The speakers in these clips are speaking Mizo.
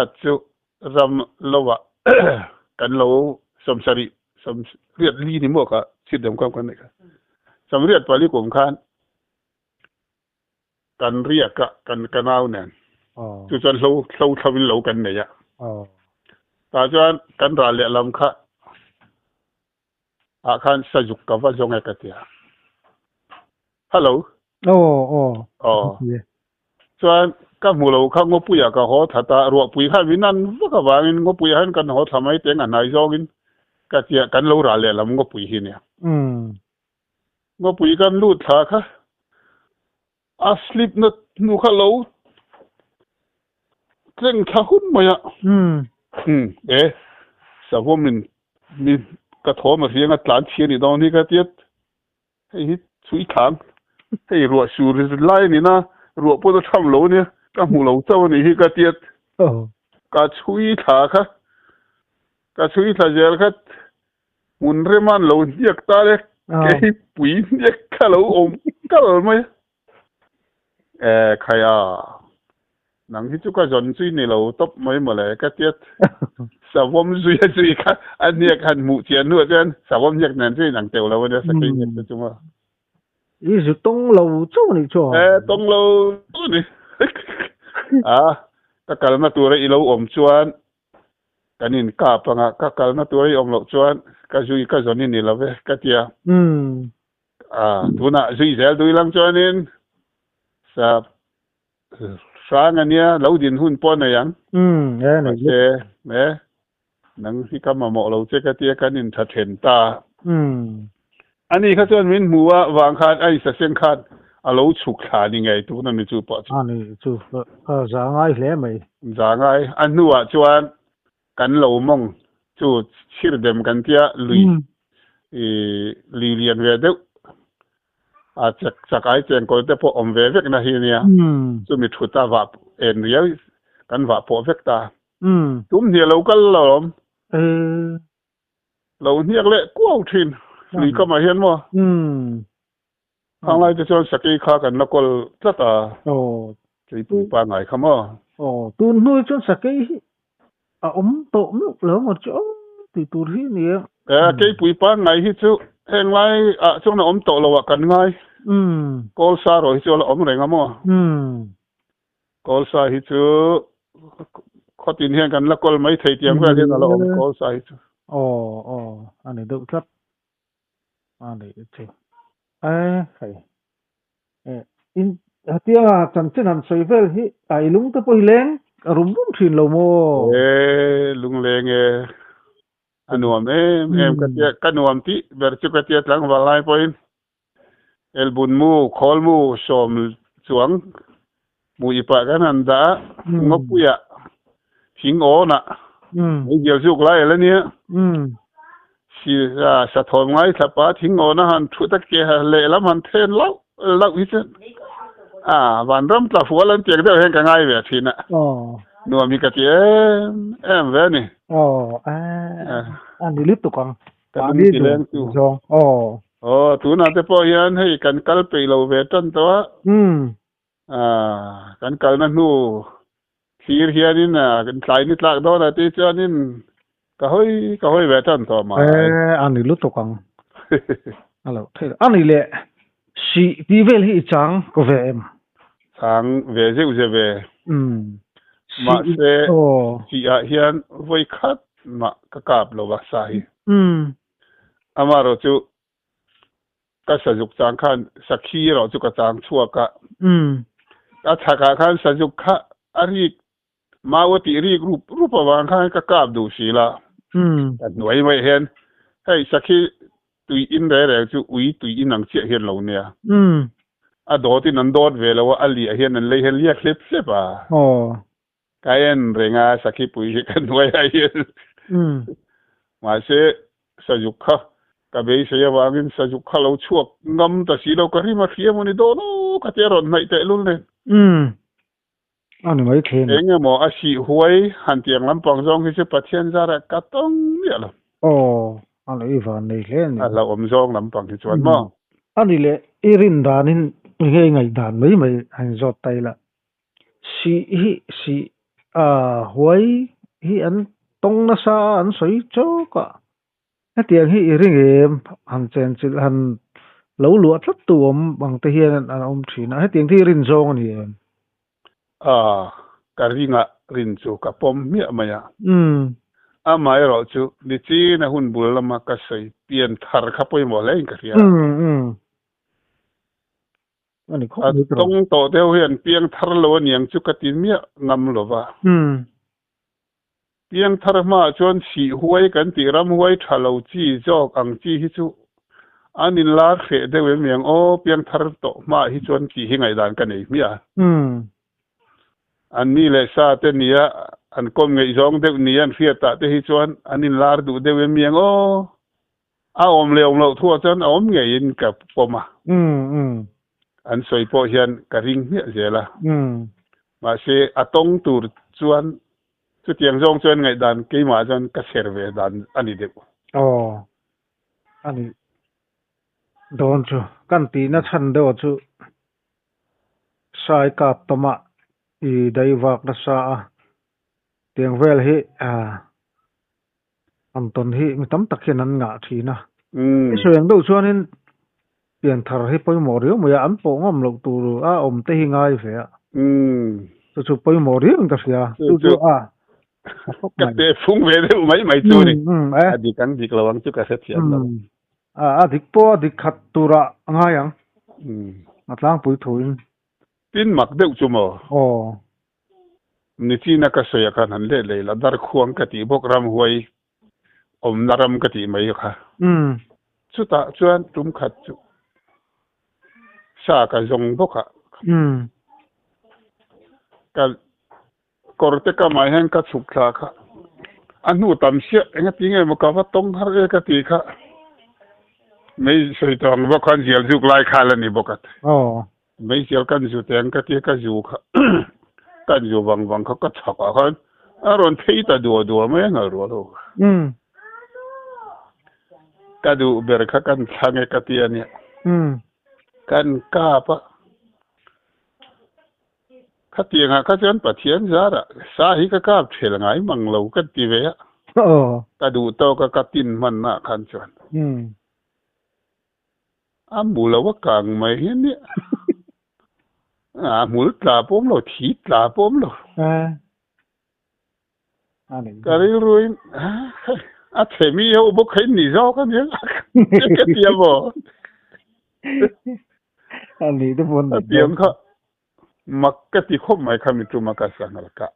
khat chu ram lovah kan lo 70 84 ni maw kha chhit deuh khan kan neih kha. 74 kum khan kan riak a kan ka nau nen chu chuan hlo hlo thlo in lo kan nei a. Tah chuan kan ral lehlam kha ah khan sazuk ka va zawng e ka ti a. Hello. Aw aw. Aw. Chuan ka hmu lo kha ngawpuiah ka haw that a, ruahpui khan min an vak avangin ngawpuiah hian kan haw thla mai teng a hnai zawngin ka ti a, kan lo ral lehlam ngawpui hi nia. Ngawpui kan lut thla kha a slip na hnu kha lo tleng thla hun mai a. Umm e, savawmin mi ka thawm a hriang a tlan chhia ni dawn hi ka tiat. Hei hi chhui thlang, hei ruah sur lai a ni na, ruah pawh chu tham lo a nia, ka hmu lo chauh a nih hi ka tiat. Ka chhui thla kha, ka chhui thla zel kha hmun rema an lo hniak ta le, keipui hniak kha lo awm kal mai a. E khaia, nang hi chu ka zawn chui ni lo tawp mai mawle ka tiat. Savawm zui a zui kha a hniak han hmuh chian hnuah chuan savawm hniak nen chu inang teuh lo a nia sakei hniak te chu maw. I zu tawng lo chauh a nih chu a. E tawng lo chauh a ni. A, ka kalna tura i lo awm chuan kan inkap anga ka kalna tura i awm loh chuan ka zui ka zawn i ni lo ve ka tia. A, tunah zui zel dui lang chuanin sa hrang a nia, lo din hun pawh a nei ang. Mahse, e, nang hi ka mamawh lo che ka tia kan intha then ta. Ani kha chuan min hmu a, vang khan a insaseng khan a lo chhuk thla ni ngei tun a ni chu pawh chu. A ni chu, a za ngai hle mai. Za ngai. A hnuah chuan kan lo mawng chu chhir dem kan tia lui i lui lian ve deuh a chak chak ai chengkawl te pawh awm ve vek na hi nia chumi thut a vah en riau kan vah pawh vek ta tum hniah lo kal lo awm lo hniak leh kuau thin lui kamah hian maw Khang lai te chuan sakei kha kan la kawl tlat a, keipui pangngai kha maw? Aw, tun hnu hi chuan sakei hi a awm tawh meuh lo maw chu aw tih tur hi ni e. E, keipui pangngai hi chu heng lai ah chuan a awm tawh lo ah kan ngai. Kawl sa rawh hi chu a la awm reng a maw? Kawl sa hi chu khawtin hian kan la kawl mai thei tiang vel hian a la awm kawl sa hi chu. Aw, aw, a ni deuh tlat. A ni chu. E hei. E in hetianga chanchin han sawi vel hi a i lung te pawh hi leng a rum rum thin lo maw? E lungleng e. A nuam em em ka tia ka nuam tih ber chu ka tia tlangval lai pawhin elbun mu khawl mu sawm chuang mu i pah kan han dah a ngawpuiah thing awnah meizial zuk lai a la nia si sa thawm ngaithla pa thing awna han thut a ke lehlam han then lauh lauh hi chuan a vanram tla fual an tiang deuh hian ka ngai ve thin a nuam hi ka ti em em ve a ni. Aw a ni lutuk ang. Ka lung ti leng chu. Zawng aw. Aw tunah te pawh hian hei kan kal peih lo ve tan tawh a. Ah, kan kalna hnu thlir hianin kan tlai ni tlak dawn a tih chuanin ka hawi ka hawi ve tan tawh mai. Eh, a ni lutuk ang. A lo thei a ni le. Sih tih vel hi i chang ko ve em? Chang ve zeuh zeuh ve. Umm. Mahse, sih ah hian vawi khat mah ka kap lo va sa hi. Umm. Amaherawh chu Ka sazuk chang khan sakhi erawh chu ka chang chhuak a. Ka chhakah khan sazuk kha a rik mau a tih rik rup rup avang khan ka kap duh si la. Ka hnuai mai hian hei sakhi tui in reng reng chu ui tui in ang chiah hian lo nia. A dawt in an dawt ve lo a, a liah hian an lei hian liak hlep hlep a. Ka en reng a, sakhi pui hi ka hnuai ah hian. Mahse, sazuk kha ka beisei avangin sazuk kha lo chhuak ngam ta si lo, ka rim a hria emaw ni dawn aw ka tia rawn hnaih teh lul nen. A ni mai thin. Eng emaw a sih huai han tiang lampang zawng hi chu Pathian zarah ka tawng miah lo. Aw, a lo i van nei hle a ni. A hlauhawm zawng lampang hi chuan maw? A ni leh, i rin danin nge i ngaihdan mai mai a inzawt ta ila. Sih hi sih huai hi an tawng nasa a an sawi chawk a, hetiang hi i ring em? Han chenchilh han lo luah tlat tu awm ang te hian an awm thin a, hetiang te hi rin zawng a ni em? A, ka ringa rin chu ka pawm hmiah mai a. Amaherawh chu nichin a hun bul lama ka sawi pian thar kha pawimawh hle in ka hria. A tawng tawh deuh hian piang thar lo aniang chu ka ti miah ngam lo va. Piang thar hmaah chuan sih huai kan tih ram huai tha lo chi zawk ang chi hi chu an inlar hreh deuh em ang aw, piang thar tawh hmaah hi chuan tih hi ngaihdan ka nei hmiah a. An mi leh sa te nia an kawm ngaihzawng deuh nia an hriatah te hi chuan an inlar duh deuh em ang aw. A awm leh awm loh thuah chuan a awm ngeiin ka pawm a. An sawi pawh hian ka ring hmiah zel a. Mahse, a tawng tur chuan chutiang zawng chuan ngaihdan keimah chuan ka chher ve dan a ni deuh. Aw, a nih dawn chu. Kan tihna chhan deuh chu Sai kap tama i daivak nasa a, tiang vel hi An tawn hi mi tam tak hian an ngah thin a. I sawi ang deuh chuanin pianthar hi pawimawh riau mai a, an pawh ngam loh tur a awm te hi ngai ve a. Chu chu pawimawh riau in ka hria. Chu chu a khawp mai. Ka teh phung ve deuh mai mai chu ni. A dik ang dik lo ang chu ka hrethiam lo. A dik pawh a dik khat turah a ngai ang. A tlangpui thuin. Tin mak deuh chu maw? Aw. Nichina ka sawi ah khan han let leh ila, Darkhuang ka tih bawk ramhuai awmna ram ka tih mai kha. Chutah chuan tum khat chu sa ka zawng bawk a. Ka kawr te kamah hian ka chhuk thla kha a hnu tam siah engati nge maw ka va tawng har e ka tih kha mei sawi tawh ang bawk khan zial zuk lai kha la ni bawk a. Meizial kan zu teng ka tia ka zu kha kan zu vang vang kha ka chhak ah khan a rawn phei ta duah duah mai a ngal rual ho kha. Ka duh ber kha kan thlang e ka tia nia. Kan kap a. Khatiang ah kha chuan Pathian zar ah sa hi ka kap thel ngai mang lo ka ti ve a. Ka duh tawk a ka tin hman ah khan chuan. A hmu lo a kang mai hi nia. A hmul tla pawh awm lo, thi tla pawh awm lo. Ka rilruin a chhe mi ho bawk kha in ni zawk a nia ka ti a maw. A tiang kha mak ka ti khawp mai kha mi tuma ka sangal ka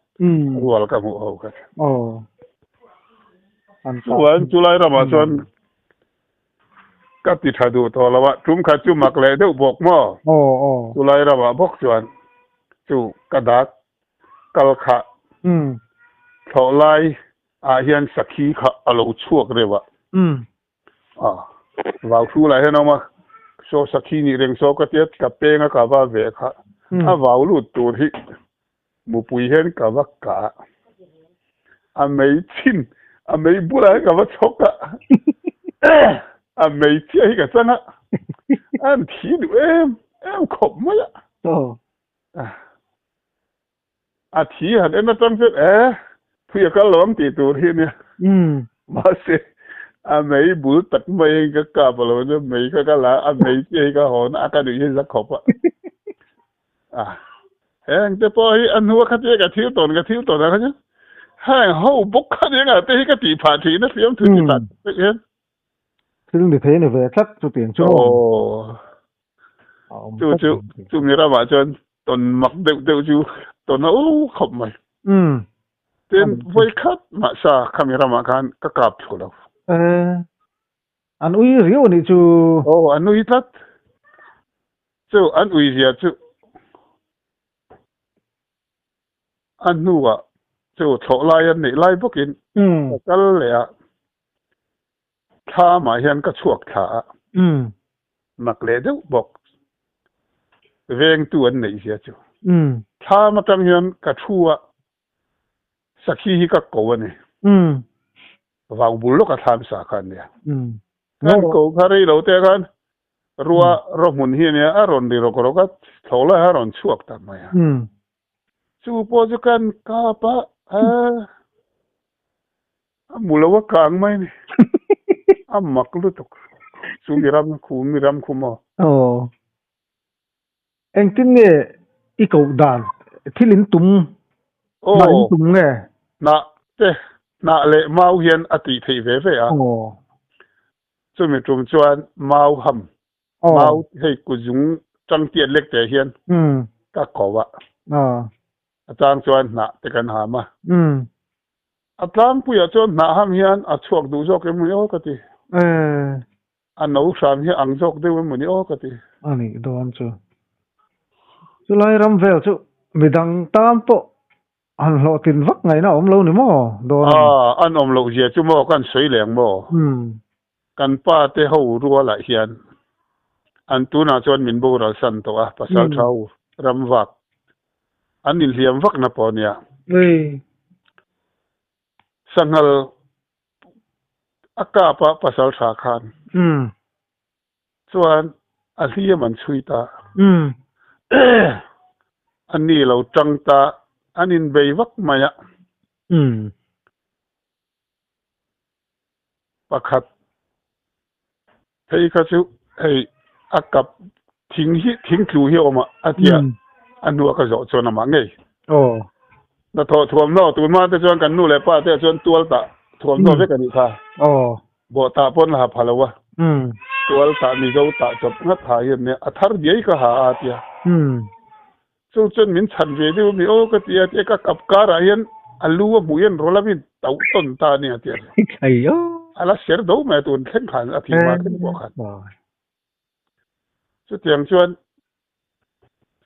rual ka hmuh ho kha. Chuan chulai ramah chuan Ka ti tha duh tawh lo a, tum khat chu mak leh deuh bawk maw? Chulai ramah bawk chuan chu ka dak kal kha thlawh lai ah hian sakhi kha a lo chhuak reuh a. Vau thu lah hian a awm a, saw sakhi nih reng saw ka tia ka peng a ka va ve kha a vau lut tur hi Mupui hian ka va kah a, a mei chhin, a mei bulah hian ka va chhawk a, a mei chiah hi ka chang a, an thi duh em em khawp mai a. A thi han en atang chuan e, phui a kal lo ang tih tur hi a nia. Mahse, a mei bul tak mai hian ka kap a lo nia, mei kha ka la a, a mei chiah hi ka hawn a, ka nuih hi za khawp a. Heng te pawh hi a hnua khatia ka thil tawn ka thil tawn ah kha chuan heng ho bawk kha nia ngah te hi ka tih phah thin a hliam thu ti tak tak hian. Thil ni thei ni ve tlat chutiang chu. Aw. Chu chu chumi ramah chuan tawn mak deuh deuh chu tawn a u khawp mai. Tin vawi khat mahsa khami ramah khan ka kap thlu lo. An ui riau a nih chu. Aw an ui tlat. Chu an ui zia chu a hnuah chu thlawh lai an neih lai bawkin ka kal leh a, thlamah hian ka chhuak thla a, mak leh deuh bawk vengtu an neih zia chu. Thlam atang hian ka thu a, sakhi hi ka ko a ni. Vau bul lawka thlam sa kha an nia. Kan ko kha rei lo te khan Rua rawhmun hi ania a rawn ri rawk rawk a, thlawh lai a rawn chhuak ta mai a. Chu pawh chu kan kap a. A a mu lo a kang mai ni. A mak lutuk. Chu mi ram khu mi ram khu maw? Aw. Engtin nge i koh dan? Thil in tum hnah in tum nge? Hnah te hnah leh mau hian a tih theih ve ve a. Chumi tum chuan mau ham mau hei kuzung tang tiat lek te hian ka ko a. A chang chuan hnah te kan ham a. A tlangpuiah chuan hnah ham hian a chhuak duh zawk em ni aw ka ti. A no hram hi ang zawk deuh emaw ni aw ka ti. A nih dawn chu. Chulai ram vel chu midang tan pawh han hlawhtlin vak ngaihna a awm lo ni maw dawn a ni. Aw, an awm loh zia chu maw kan sawi leng maw? Kan pa te ho rualah hian an tunah chuan min boral san tawh a, pasal tha ho ram vak an inhliam vakna pawh a nia. Sanghal A kap a pasal tha khan chuan a hliam an chhui ta. A ni lo tang ta, an inbei vak mai a. Pakhat phei kha chu hei a kap thing hi thing tlu hi a awm a, a tia a hnua ka zawh chuan amah ngei. Hnathawh thuamhnaw tunhma te chuan kan nu leh pa te chuan tual tah thuamhnaw vek a nih kha. Bawh tah pawn la ha pha lo a. Tual tah Mizo tah chawp ngat ha hian nia a thar diai ka ha a tia. Chu chuan min chhan ve deuh a mi aw ka ti a tia ka kap karah hian a lu a hmuh hian rawl a min tauh tawn ta a nia tia. A la ser do mai a tun thleng khan a thih hma thleng pawh khan. Chutiang chuan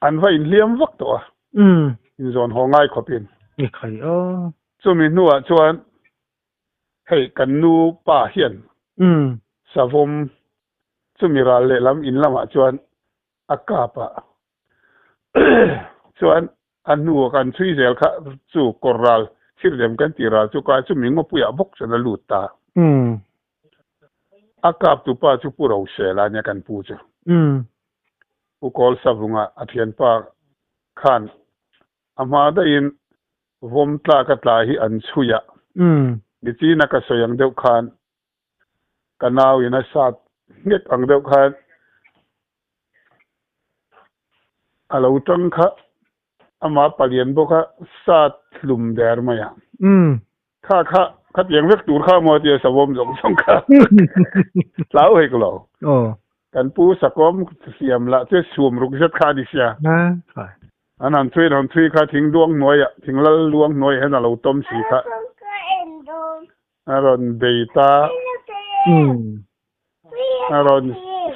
an va inhliam vak tawh a, inzawn haw ngai khawpin. Chumi hnuah chuan hei kan nu pa hian savawm chumi ral lehlam in lamah chuan a kap a, chuan a hnuah kan chhui zel kha chu kawr ral thirlem kan tih ral chu kai chumi ngawpuiah bawk chuan a lut ta. A kap tu pa chu Pu Rosela nia kan pu chu. Pu Kawl Savunga a thianpa khan a hma daihin vawm tlak a tla hi an chhui a. Nichina ka sawi ang deuh khan ka nau in a sat nghek ang deuh khan a lo tang kha Amah palian bawk a sat hlum der mai a. Kha kha khatiang vek tur kha maw tia savawm zawng zawng kha hlau hek lo. Kan pu Sakawm siam lah chu sum ruk zet kha a ni sia. An han chhui an han chhui kha thing luang hnuaiah thing lal luang hnuaiah hian a lo tawm si kha. A rawn bei ta. A rawn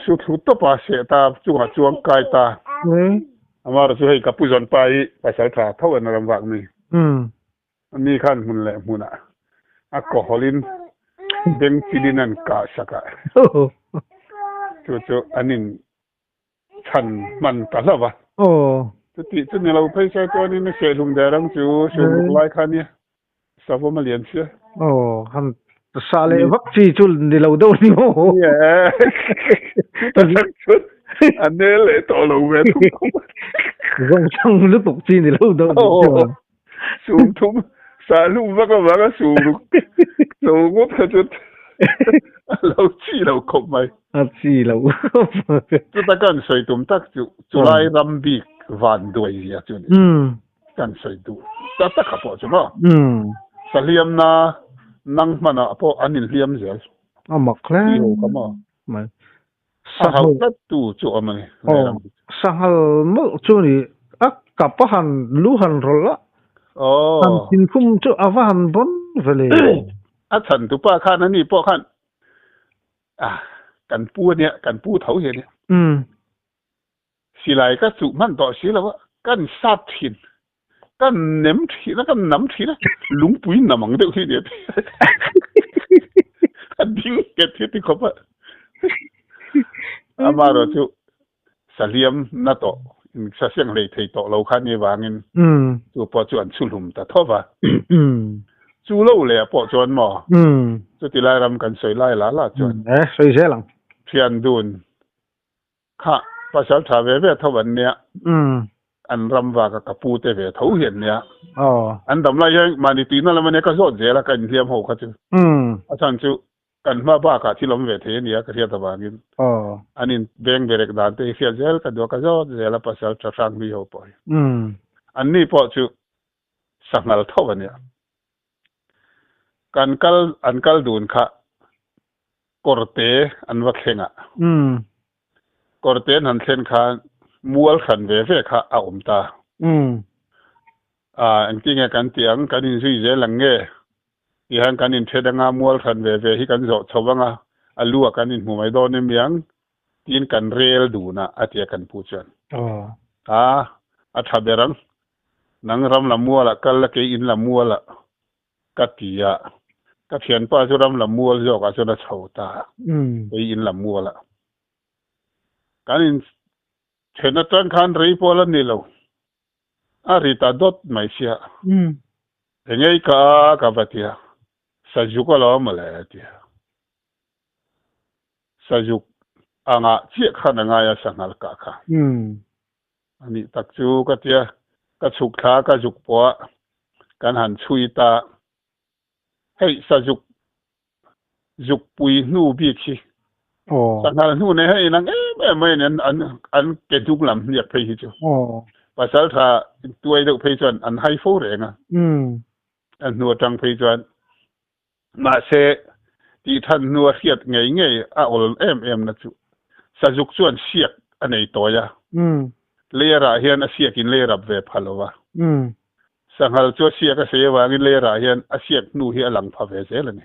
su thlu tawp a, seh ta chungah chuan kai ta. Amah chu hei ka pu zawn pa hi pasal tha tho an ram vak mi. Ani khan hmun leh hmunah a kawhawlin beng chilin an kah sak a. Chu chu an in chhan hman ta hlauh va. Chutih chu ni lo phei se chuanin a sehlum der ang chu sumruk lai kha nia savawm a lian sia. Aw han sa leh vak chi chu ni lo deuh ni maw. Nia chuta chang chuan a nel leh tawh lo ve thung khawp a. Zawng chang lutuk chi ni lo deuh ni chuan. Sum thum sa hlum vak avanga sumruk cho ngawt kha chu a lo chi lo khawp mai. A chi lo khawp mai. Chuta kan sawi tum tak chu chulai ram bik van duai zia chu ni. Kan sawi duh ta tak a pawh chu maw. Sa hliamna nang hmanah pawh an inhliam zel. A mak hle Ti ho kha maw. mai. A hauh tlat tu chu awm a ni. Aw, sanghal mawlh chu ni. A kap a han lu han rawlh a. Aw. Han thinkhum chu a va han bawn ve le. A chhan tu pa khan ani pawh khan ah kan pu a nia, kan pu tho hi a nia. Silai ka chuh hman tawh si lo a, kan sat thin, kan nem thin a, kan nam thin a, lungpui nam ang deuh hi a ni a ti. A ding nghet hi a ti khawp a. Amaherawh chu sahliam na tawh, sasiang hlei thei tawh lo kha ni vangin chu pawh chu an chhuhlum ta tho va. Chu lo leh pawh chuan maw, chuti lai ram kan sawi lai la la chuan. Sawi zel ang. Thian dun Kha pasal tha ve ve tho an nia. An ram vak a ka pu te ve tho hian nia. Aw. An dam lai hian mahni tuina lam ania ka zawt zel a ka inhliam ho kha chu. Umm. A chhan chu kan hma bakah thil awm ve thei ania ka hriat avangin. Aw. An in beng berek dan te hi hriat zel ka duh a ka zawt zel a pasal tha hrang hlui ho pawh hi. Umm. An ni pawh chu sanghal tho ania. Kan kal an kal dun kha kawrte an va thleng a. Umm. Kawrte an han thlen khan mual hran ve ve kha a awm ta. Umm. A engtinge kan tih ang, kan inzui zel ang nge? Tihian kan inthen anga mual hran ve ve hi kan zawh chho anga a lu ah kan inhmu mai dawn em miang tiin kan rel dun a, a ti a kan pu chuan. Aw. A, a tha ber ang. Nang ram lam mualah kal la kei in lam mualah ka ti a, ka thianpa chu ram lam mual zawkah chuan a chho ta a, kei in lam mualah. Kan in then atang khan rei pawh la ni lo, a ri ta dawt mai sia. Engei ka ka va ti a, Sazuk alawm mawle a ti a. Sazuk angah chiah khan a ngai a sanghal kah kha. A nih tak chu ka tia, ka chhuk thla ka zuk pawh a kan han chhui ta. Hei sazuk zuk pui hnu bik hi sanghal hnu nei hi a inang em em mai a ni, an an ke hnung lam hniak phei hi chu. Pasal tha tuai deuh phei chuan an hai fo reng a, an hnu atang phei chuan mahse tih than hnu a hriat ngei ngei a awl em em na chu sazuk chuan siak a nei tawi a, layer ah hian a siak in layer up ve pha lo va, sanghal chu a siak a sei avangin layer ah hian a siak hnu hi a lang pha ve zel a ni.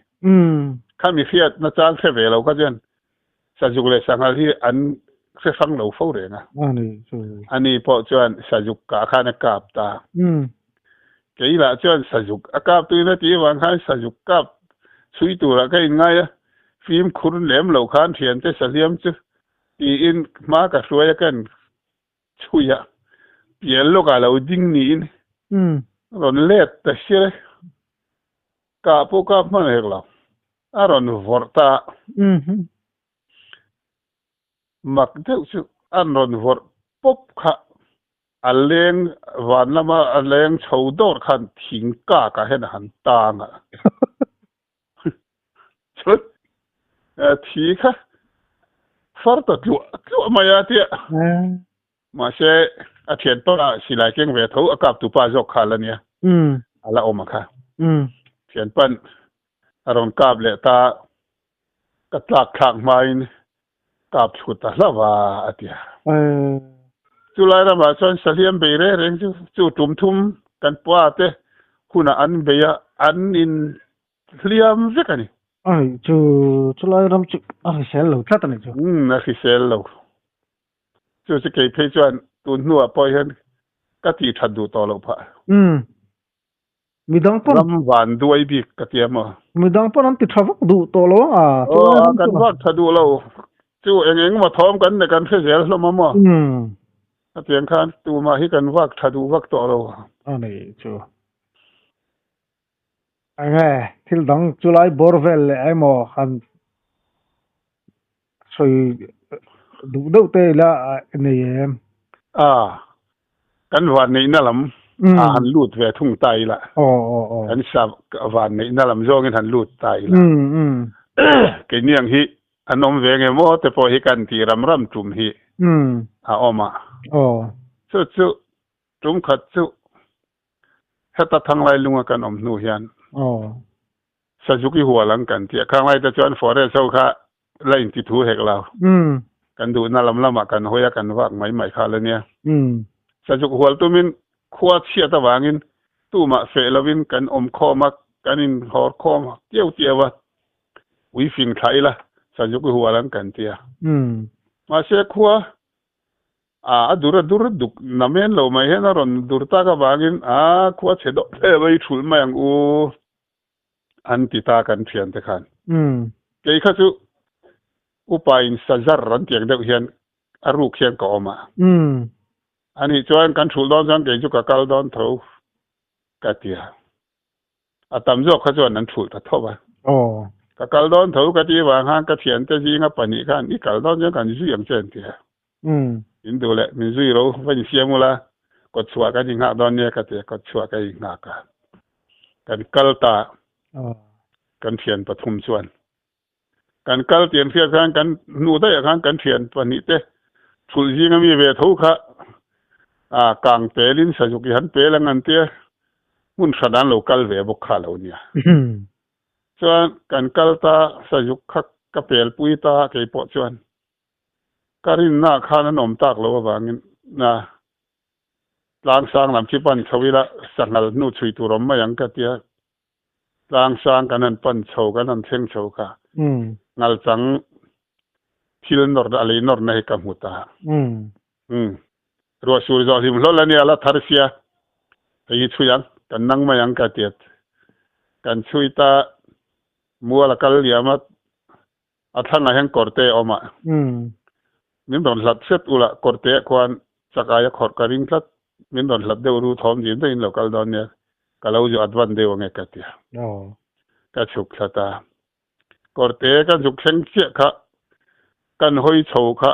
Khami hriat na chang hre ve lo kha chuan sazuk leh sanghal hi an hre hrang lo fo reng a. Ani pawh chuan sazuk kah khan a kap ta. Kei lah chuan sazuk a kap tuin a tih avang khan sazuk kap chhui turah ka inngai a, fimkhur lem lo khan thiante sahliam chu tiin hma ka hruai a kan chhui a, pial lawkah lo ding niin rawn let ta sia e. Kah pawh kap hman hek lo, a rawn vawrh ta a. Mak deuh chu an rawn vawrh pawp kha A leng van lama a leng chho dawr khan thing kak ah hian a han tang a. Chuan thi kha far ta tluah tluah mai a tia. Mahse a thianpa silai keng ve tho a kap tupa zawk kha la nia. A la awm a kha. Thianpan a rawn kap leh ta ka tlak thlak hmain kap thlu ta hlauh a, a ti a. Chulai ramah chuan sahliam bei reng reng chu chu tum thum kan pa te hunah an bei a, an in hliam vek a ni. Ai chu chulai ram chu a hrisel lo tlat a ni chu. Umm a hrisel lo. Chu chu kei phei chuan tun hnuah pawh hian ka tih that duh tawh loh phah. Umm Midang pawn. Ram van duai bik ka ti a maw? Midang pawn an ti tha vak duh tawh lo ang a. Aw, kan vak tha duh lo. Chu eng eng emaw thawm kan kan hre zel hlawm a maw? Hetiang khan tumah hi kan vak tha duh vak tawh lo. A ni chu. Enge thil dang chulai bawr vel leh emaw han sawi duh deuh te ila nei em? A, kan vanneihna lam a han lut ve thung ta ila. Kan sa vanneihna lam zawngin han lut ta ila. Keini ang hi an awm ve nge maw te pawh hi kan tih ram ram tum hi a awm a. Chu chu tum khat chu heta Thanglai lunga kan awm hnu hian Suzuki hual ang kan tih a, khang lai te chuan forest ho kha la inti thu hek lo. Kan duhna lam lamah kan hawi a, kan vak mai mai kha la nia. Suzuki hual tumin khua chhiat avangin tumah feh lovin kan awm khawm a, kan inhawr khawm tiau tiau a, ui fing thlah ila Suzuki hual ang kan ti a. Mahse khua A, a dur a dur duk na men lo mai hian a rawn dur tak avangin a khua chhe dawh hle mai thulh mai ang u an ti ta kan thian te khan. Kei kha chu upa in sazar an tiang deuh hian a ruk hian ka awm a. Anih chuan kan thulh dawn chuan kei chu ka kal dawn tho ka ti a. A tam zawk kha chuan an thulh ta tho a. Ka kal dawn tho ka tih vang khan ka thiante zinga pahnih khan i kal dawn chuan kan zui ang che an ti a. In duh leh min zui ro va insiam ula. Kawtchhuah kan inghak dawn nia ka ti a, kawtchhuah ka inghak a. Kan kal ta kan thian pathum chuan. Kan kal tih an hriat khan kan hnu daih ah khan kan thian pahnih te thulh zing ami ve tho kha ah kang pel in sazuk i han pel ang an tia hmun hran an lo kal ve bawk kha lo nia. Chuan kan kal ta sazuk kha ka pel pui ta keipawh chuan ka rinna ah khan an awm tak loh avangin na tlang sang lam chi pan chho ila sanghal hnu chhui tur awm mai ang ka tia. Tlang sang kan han pan chho, kan han thleng chho kha ngalchang thil nawrna, a lei nawrna hi ka hmu ta. Umm. Ruah sur zawh hlim hlawl a nia, la thar sia. Hei hi chhui ang, kan nang mai ang ka tiat. Kan chhui ta, mual a kal liam a, a thlangah hian kawrte a awm a. Min rawn hlat hret ula, kawrte ah khuan chakai a khawrh ka ring tlat. Min rawn hlat deuh ru thawm zin deuhin lo kal dawn nia, ka lo zu advan deuh ange ka ti a. Ka chhuk thlat a. Kawrte ka zuk thleng chiah kha, kan hawi chho kha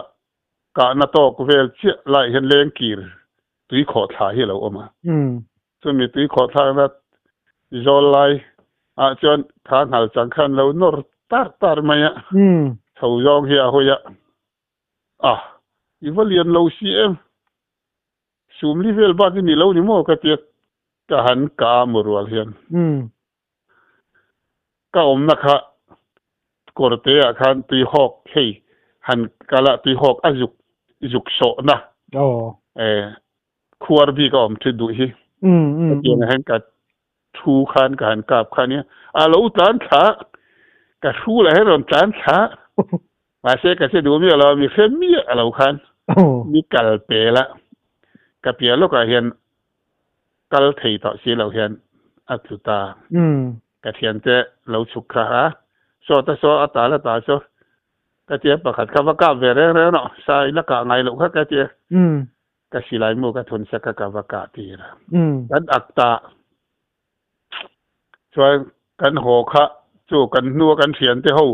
kahna tawk vel chiah laiah hian leng kir tui khawh thla hi a lo awm a. Chumi tui khawh thlakna zawl lai ah chuan kha nghal chang khan lo nawr tar tar mai a, chho zawng hi a hawi a, a i va lian lo si em, sumli vel bak i ni lo ni maw ka tia ka han ka a mu rual hian. Ka awmna kha kawrte ah khan tui hawk hei han kal a tui hawk a zuk zuk sawhna khuar bik a awm thi duh hi hetiang ah hian ka thu khan ka han kap kha ania a lo tlan thla ka hru lah hian rawn tlan thla mahse ka che duh miah lo a mi hre miah a lo khan mi kal pel a ka piah lawkah hian kal thei tawh si lo hian a tlu ta. Ka thiante lo chhuk kha a, saw ta saw a tal a ta saw ka tia pakhat kha va kap ve reng reng rawh, sa i la kah ngai loh kha ka tia. Ka silai mu ka thun sak a ka va kah tir a. Kan ak ta chuan kan haw kha chu kan hnua kan thiante ho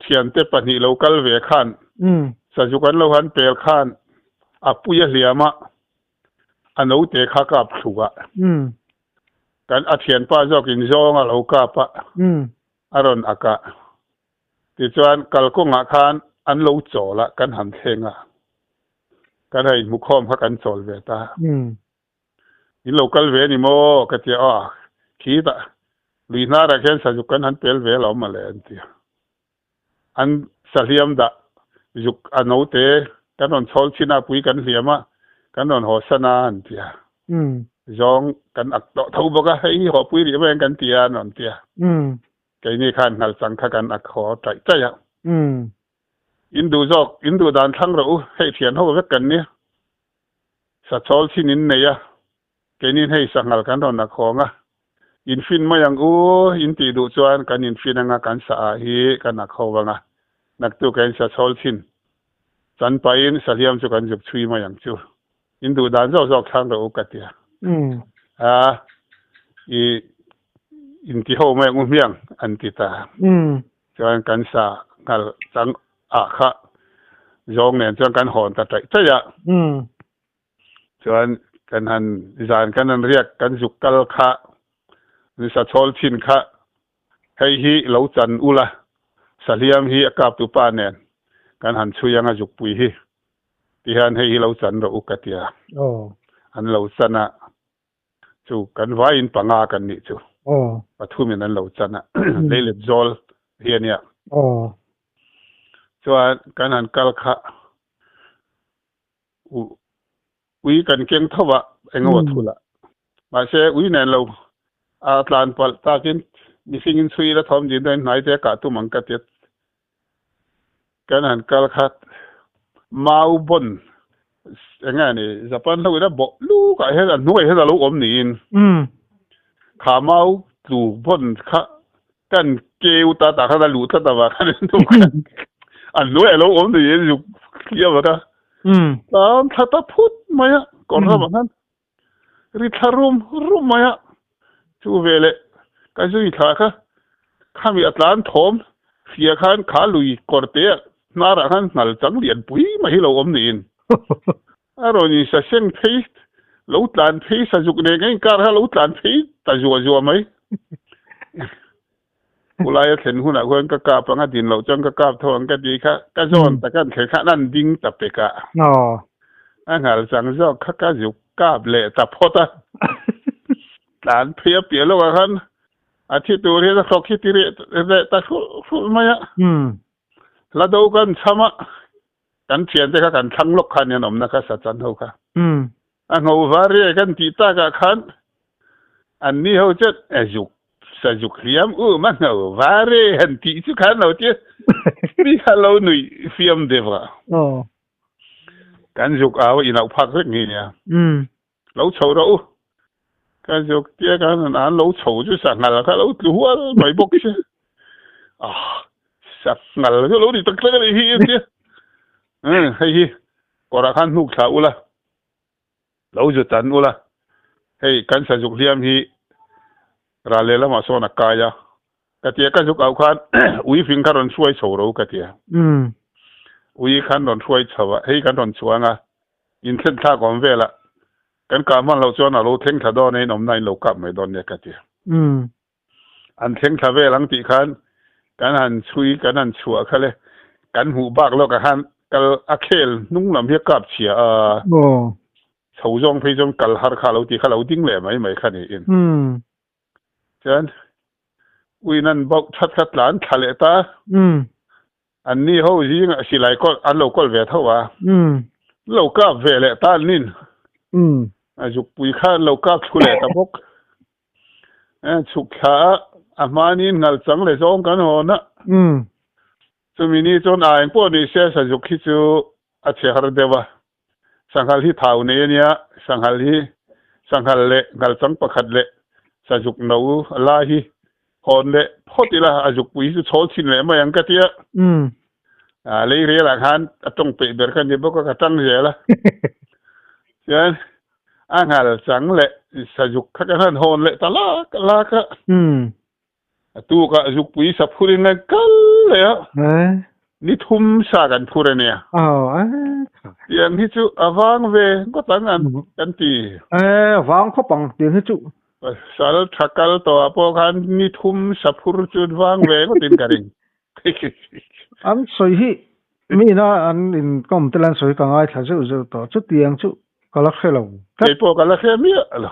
thiante pahnih lo kal ve khan sazuk an lo han pel khan a pui a hliam a. A note kha kap thluk a, kan a thianpa zawkin zawng a lo kap a, a rawn ak a. Tichuan kalkawngah khan an lo chawl a, kan han thleng a, kan han inhmukhawm kha kan chawl ve ta. In lo kal ve a ni maw? ka ti a, aw khitah lui hnarah khian sazuk kan han pel ve alawm mawle an ti a. An sahliam dah zuk a note kan rawn chhawl chin a, pui kan hliam a, kan rawn haw san a an ti a. Zawng kan ak tawh tho bawk a, hei hi haw pui rih mai ang kan ti a an rawn ti a. Keini khan hnal chang kha kan ak haw taih taih a. In duh zawk, in duh dan thlang rawh u, hei thian ho vek kan nia. Sa chhawl chin in nei a, Keinin hei sanghal kan rawn ak hawng a, in fin mai ang u, in tih duh chuan kan in fin anga kan sa ah hi kan ak ho vang a, naktuk a in sa chhawl thin chan pahin sahliam chu kan zuk chhui mai ang chu, in duh dan zawk zawk thlang rawh u ka ti a, a i in ti ho mai ang u hmiang an ti ta. Chuan kan sa nghal chang ah kha zawng nen chuan kan hawn ta taih taih a. Chuan kan han zan kan han riak kan zuk kal kha sa chhawl chin kha hei hi lo chan ula sahliam hi a kap tu pa nen kan han chhui anga zuk pui hi ti hian hei hi lo chan rawh u ka tia an lo chan a chu kan vaiin panga kan nih chu pathumin an lo chan a leilet zawl hi ania chuan kan han kal kha Ui kan keng tho a, eng emaw thul a. Mahse, ui nen lo a tlan palh takin mihring in chhui ila thawm din dawn hnai te a kah tum ang ka ti a. Kan han kal khat mau bon eng nge ni Japan ho ina bawh luk ah hian a hnuai hian a lo awm niin kha mau tlu bon kha kan keu ta tah khan a luh tlat avang khan a hnuai a lo awm niin zuk hliam a kha. Tlan thla ta phut mai a, kawr ramah khan ri thla rum rum mai a, chu veleh ka zui thla kha khami a tlan thawm hria khan kha lui kawr te ah hnarah khan nghal chang lian pui mai hi lo awm niin a rawn insa seng phei. Lo tlan phei sazuk nen ka inkar kha lo tlan phei ta zuah zuah mai. Khulai a thlen hunah khuan ka kap ang a din loh chuan ka kap tho ang ka ti kha ka zawn tak an thlen khan an ding ta pek a. A nghal chang zawk kha ka zuk kap leh ta phawt a. Tlan phei a piah lawkah khan a thi tur hian a hrawk hi ti reh reh ta hrulh hrulh mai a. Hla do kan chham a, kan thiante kha kan thlang lawk khan hian awmna kha sa chan ho kha. A ngho var riai kan tih takah khan anni ho chuan e zuk sa zuk hliam u ma ngho var riai han tih chu khan lo tia mi kha lo nuih fiam deuh a. Kan zuk au inauh phak vek nge nia. Lo chho rawh u. Ka zuk tia khan an lo chho chu sanghal kha lo tlu hual mai bawk che. Ah, sanghal chu lo ni tak tak a nih hi a tia. Hei hi kawrah khan hnuk thla ula, lo zu tan ula. Hei kan sazuk hliam hi ral lehlamah sawn a kai a. Ka tia ka zuk auh khan ui fing kha rawn hruai chho ro ka tia. Ui khan rawn hruai chho a, hei kan rawn chhuang a, inthlen thlak awm velah kan kah hman loh chuan a lo thleng thla dawn e, in awmna in lo kap mai dawn nia ka tia. An thleng thla vel ang tih khan kan han chhui kan han chhuah kha le, kan hmuh bak lawkah khan kal a khel hnung lam hi a kap chhia a, chho zawng phei chuan kal har kha a lo ti kha lo ding leh mai mai kha niin. Chuan uin an bauh that kha tlan thla leh ta. An ni ho zingah silai kawl an lo kawl ve tho a. Lo kap ve leh ta an nin. A zukpui kha an lo kap thlu leh ta bawk. Chhuk thla a, a hmanin ngal chang leh zawng kan hawn a. Chumi ni chuan a engpawh ni se sazuk hi chu a chhe har deuh a. Sanghal hi thau nei a nia, sanghal hi sanghal leh nghalchang pakhat leh sazuk no la hi hawn leh phawt ila a zukpui hi chu chhawl chhin leh mai ang ka tia. A lei rel ah khan a tawng peih ber kha ni bawk a ka tang zel a. Chuan a nghalchang leh sazuk kha kan han hawn leh ta lak lak a. A tukah zukpui sa phurin an kal leh a, ni thum sa kan phur a nia. Tiang hi chu a vang ve ngawt ang an kan ti. E, vang khawp ang tiang hi chu. Sal tha kal tawhah pawh khan ni thum sa phur chu vang ve ngawtin ka ring. An sawi hi mi ina an inkawm te lan sawi ka ngaithla zeuh zeuh tawh. Chutiang chu ka la hre lo. Keipawh ka la hre miah lo.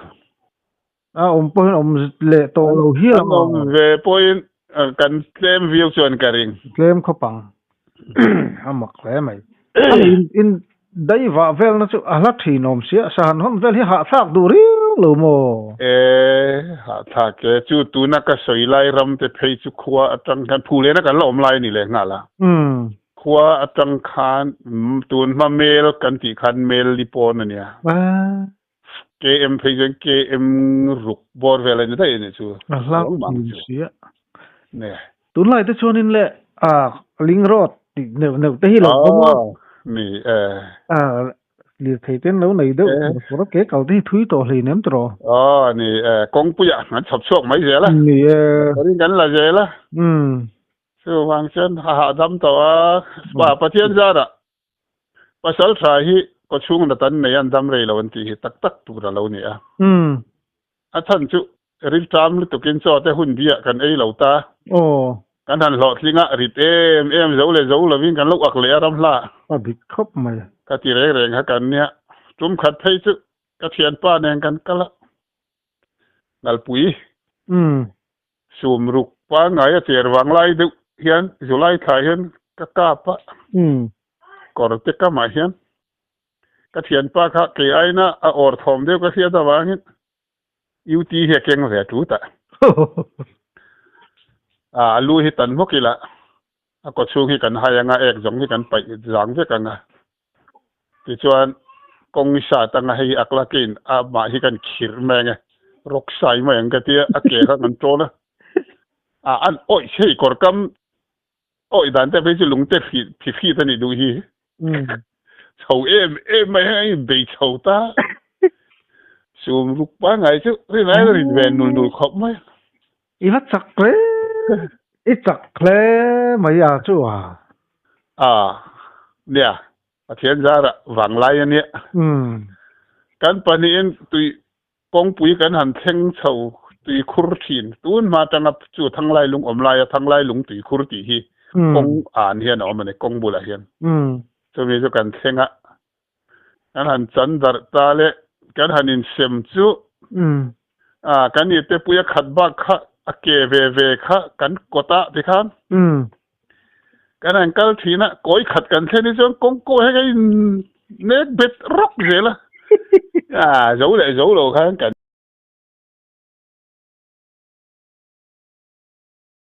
A awm pawhin awm leh tawh lo hial ang. An awm ve pawhin kan tlem viau chuan ka ring. Tlem khawp ang. A mak hle mai. Ani in daivah velna chu a hla thin awm sia, sahan hawn vel hi hahthlak duh riau lo maw? E, hahthlak e. Chu tuna ka sawi lai ram te phei chu khua atang khan phu lehna kan la awm lai a ni leh nghal a. Khua atang khan tun hma mel kan tih khan mel li pawn a nia. KM phei chuan KM ruk bawr vel a ni daih a nih chu. A hla thin sia. Ne. Tunlai te chuanin le a ling road tih neuh neuh te hi lo awm a. Ni e. A lirthei ten lo nei deuh tur ke kal te hi thui tawh hlei nem tawh. Aw ni e kawngpuiah an chhawp chhuak mai zel a. Ni e. Karin kan la zel a. Chuvang chuan a hahdam tawh a. Pa Pathian zarah Pasal tha hi kawchhung na tan nei an dam rei lo an tih hi tak tak tur a lo ni a. A chhan chu rilṭam lutukin chaw te hun biah kan ei lo ta. Kan han hlawhtling a, rit em em zo leh zo lovin kan lo ak leh a ram hla. A dik khawp mai. Ka ti reng reng kha kan nia. Tum khat phei chu ka thianpa nen kan kal a. Ngalpui. Sum ruk pangngai a cher vang lai deuh hian July thla hian ka kap a, kawr te kamah hian ka thianpa kha kei aina a awr thawm deuh ka hriat avangin UT hi a keng ve tut a. A lu hi tan hmawk ila a kaw chhung hi kan hai anga ek zawng hi kan paih zang vek anga Tichuan, kawng i sat anga hei a klakin amah hi kan khirh mai ange, rawk sai mai ang ka tia, a ke kha kan tawn a, a an awih hei kawr kam awih dan te phei chu lung te hri phi hrit a nih duh hi. Chho em em mai hei a inbei chho ta. Sum ruk pangngai chu rinai a rin ve nul nul khawp mai. I va chak hle, i chak hle mai a chu a. A, nia, Pathian zarah vanglai a nia. Kan pahnihin tui kawngpui kan han thleng chho tui khur thin. Tun hma atanga chu Thanglai lung awm laia Thanglai lung tui khur tih hi kawng an hian a awm a ni, kawng bulah hian. Chumi chu kan thleng a, kan han chan darh ta le, kan han insem chu kan ite puia khat bak kha a ke ve ve kha kan kawt a tikhan kan han kal thin a, kawi khat kan thlen hi chuan kawng kawi hi ka in nek bet rawk zel a, zo leh zo lo khan kan.